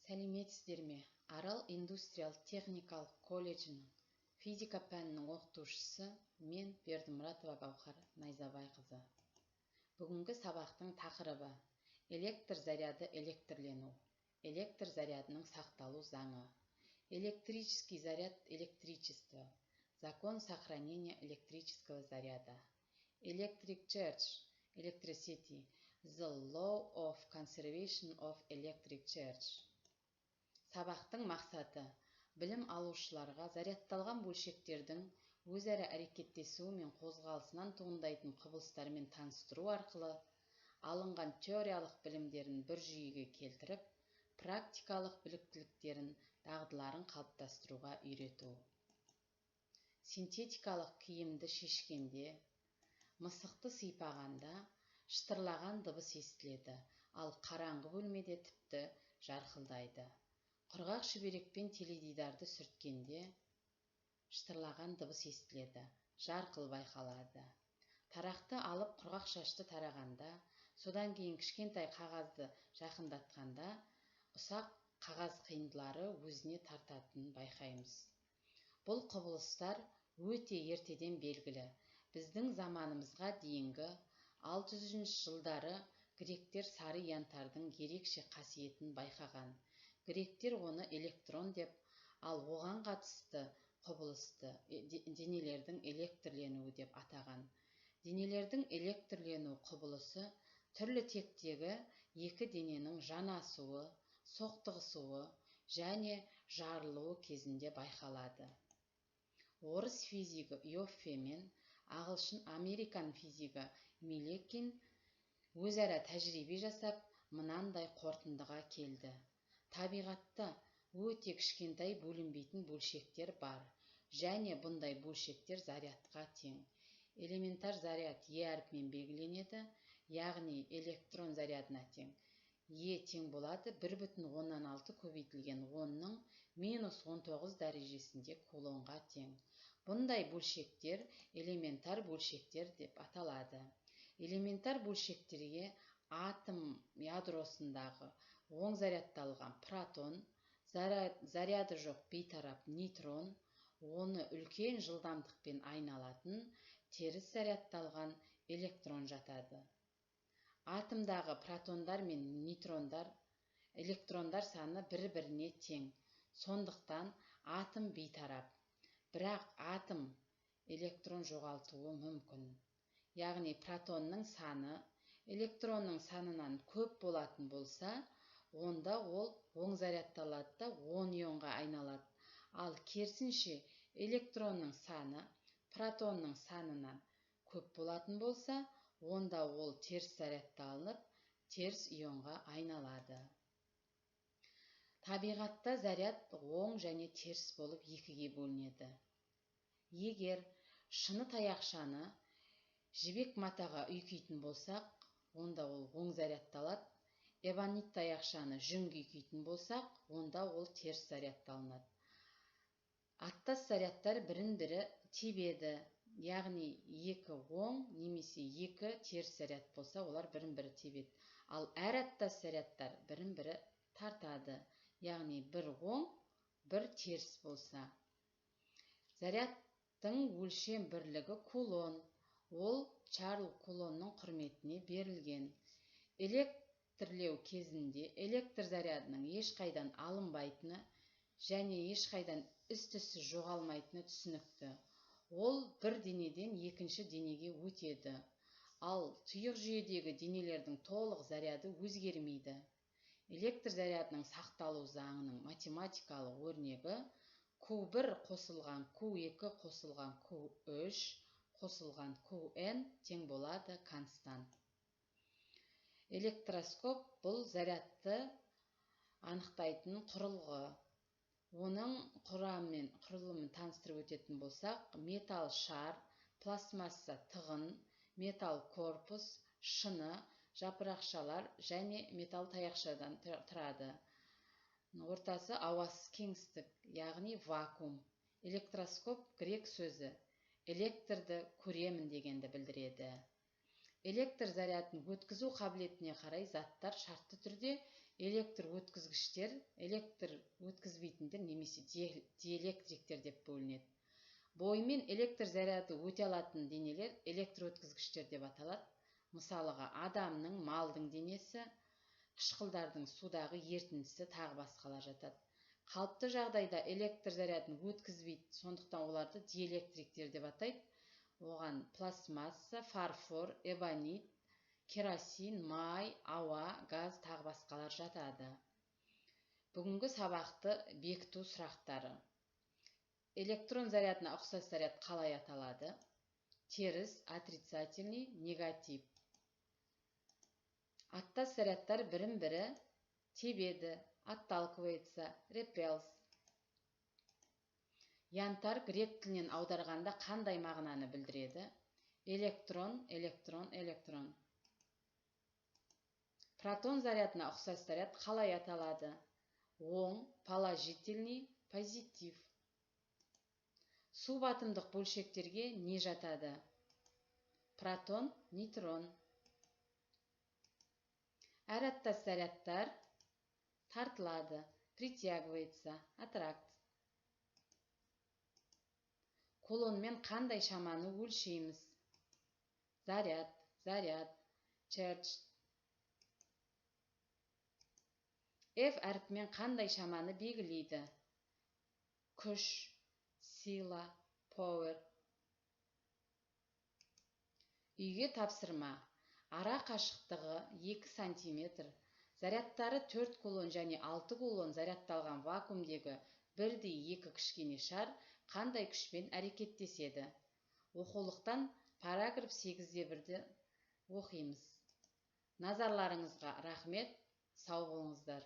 Сәлеметсіздер ме? Арал индустриялық-техникалық колледжінің физика пәнінің оқытушысы мен, Бердімұратова Гауһар Найзабайқызы. Бүгінгі сабақтың тақырыбы: электр заряды, электрлену, электр зарядының сақталу заңы, электрический заряд, электричество, закон сохранения электрического заряда, electric charge, electricity, the law of conservation of electric charge. Сабақтың мақсаты: білім алушыларға зарядталған бөлшектердің өзара әрекеттесуі мен қозғалысынан туындайтын құбылыстармен таныстыру арқылы алынған теориялық білімдерін бір жүйеге келтіріп, практикалық біліктіліктерін, дағдыларын қалыптастыруға үйрету. Синтетикалық киімді шешкенде, мысықты сипағанда шытырлаған дыбыс естіледі, ал қараңғы бөлмеде тіпті жарқылдайды. Құрғақ шүберекпен теледидарды сүрткенде шытырлаған дыбыс естіледі, жарқыл байқалады. Тарақты алып, құрғақ шашты тарағанда, содан кейін кішкентай қағазды жақындатқанда, ұсақ қағаз қиындылары өзіне тартатынын байқаймыз. Бұл құбылыстар өте ертеден белгілі. Біздің заманымызға дейінгі 600 жылдары гректер сары янтардың ерекше қасиетін байқаған. Гректер оны электрон деп, ал оған қатысты құбылысты денелердің электрленуі деп атаған. Денелердің электрлену құбылысы түрлі тектегі екі дененің жанасуы, соқтығысуы және жарылуы кезінде байқалады. Орыс физигі Иоффе мен ағылшын американ физигі Милекин өзара тәжірибе жасап, мынандай қорытындыға келді: табиғатта өте кішкентай бөлінбейтін бөлшектер бар және бұндай бөлшектер зарядқа тең. Элементар заряд Е әрпімен белгіленеді, яғни электрон зарядына тең. Е тең болады 1,6 көбейтілген 10-ның минус 19 дәрежесінде кулонға тең. Бұндай бөлшектер элементар бөлшектер деп аталады. Элементар бөлшектерге атом ядросындағы оң зарядталған протон, заряды жоқ бейтарап нейтрон, оны үлкен жылдамдықпен айналатын теріс зарядталған электрон жатады. Атомдағы протондар мен нейтрондар, электрондар саны бір-біріне тең, сондықтан атом бейтарап. Бірақ атом электрон жоғалтуы мүмкін, яғни протонның саны электронның санынан көп болатын болса, онда ол оң зарядталады да, оң ионға айналады. Ал керісінше, электронның саны протонның санынан көп болатын болса, онда ол теріс зарядталынып, теріс ионға айналады. Табиғатта заряд оң және теріс болып екіге бөлінеді. Егер шыны таяқшаны жібек матаға үйкейтін болсақ, онда ол оң зарядталады. Эбонит таяқшаны жүнге үйкейтін болсақ, онда ол теріс зарядталынады. Аттас зарядтар бірін бірі тебеді, яғни екі оң немесе екі теріс заряд болса, олар бірін бірі тебеді. Ал әр аттас зарядтар бірін бірі тартады, яғни бір оң, бір теріс болса. Зарядтың өлшем бірлігі кулон. Ол Чарль Кулонның құрметіне берілген. Электрлеу кезінде электр зарядының ешқайдан алынбайтыны және ешқайдан із-түзсіз жоғалмайтыны түсінікті. Ол бір денеден екінші денеге өтеді, ал тұйық жүйедегі денелердің толық заряды өзгермейді. Электр зарядының сақталу заңының математикалық өрнегі: Q1 қосылған Q2 қосылған Q3 қосылған Qn тең болады констант. Электроскоп — бұл зарядты анықтайтын құрылғы. Оның құрамы мен құрылымын таныстырып өтетін болсақ: металл шар, пластмасса тығын, металл корпус, шыны жапырақшалар және металл таяқшадан тұрады. Ортасы ауасыз кеңістік, яғни вакуум. Электроскоп — грек сөзі, электрді көремін дегенді білдіреді. Электр зарядын өткізу қабілетіне қарай заттар шартты түрде электр өткізгіштер, электр өткізбейтіндер немесе диэлектриктер деп бөлінеді. Бойымен электр заряды өте алатын денелер электр өткізгіштер деп аталады. Мысалыға адамның, малдың денесі, қышқылдардың судағы ерітіндісі тағы басқалар жатады. Қалыпты жағдайда электр зарядын өткізбейді, сондықтан оларды диэлектриктер деп атайды. Оған пластмасса, фарфор, эбонит, керосин, май, ауа, газ тағы басқалар жатады. Бүгінгі сабақты бекіту сұрақтары. Электрон зарядына ұқсас заряд қалай аталады? Теріс, отрицательный, негатив. Аттас зарядтар бірін-бірі тебеді, отталкивается, repels. Янтарь грек тілінен аударғанда қандай мағынаны білдіреді? Электрон, электрон, электрон. Протон зарядына ұқсас заряд қалай аталады? Оң, положительный, позитив. Субатомдық бөлшектерге не жатады? Протон, нейтрон. Әр аттас зарядтар тартылады, притягивается, аттракт. Кулонмен қандай шаманы өлшейміз? Заряд, заряд, charge. F әрпімен қандай шаманы белгілейді? Күш, сила, power. Үйге тапсырма. Ара қашықтығы 2 сантиметр. Зарядтары 4 кулон және 6 кулон зарядталған вакуумдегі бірдей 2 кішкене шар қандай күшпен әрекеттеседі? Оқулықтан параграф 8.1-ді оқимыз. Назарларыңызға рахмет, сау болыңыздар.